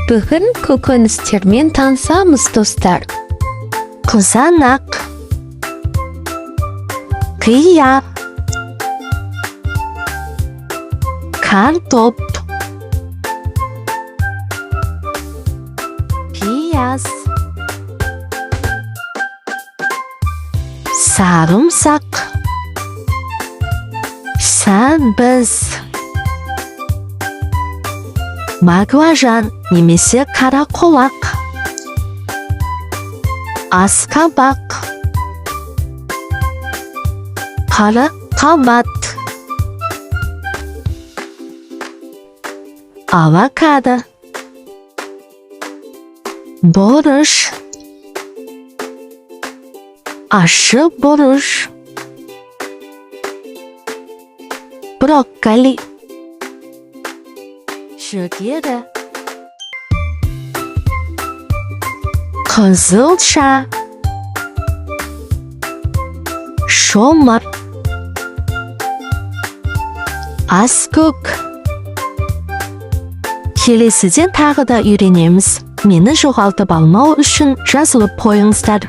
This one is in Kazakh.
Бүгін көкөністермен танысамыз, достар. Қызанақ, қияр, картоп, пияз, сарымсақ, сәбіз, баклажан немесе қарақұлақ, асқабақ, қырыққабат, авокадо, бұрыш, ащы бұрыш, брокколи, жүгері, қызылша, шомыр, аскөк. Келесіден тағы да үйренеміз. Мені жоғалтып алмау үшін жазылып қойыңыздар.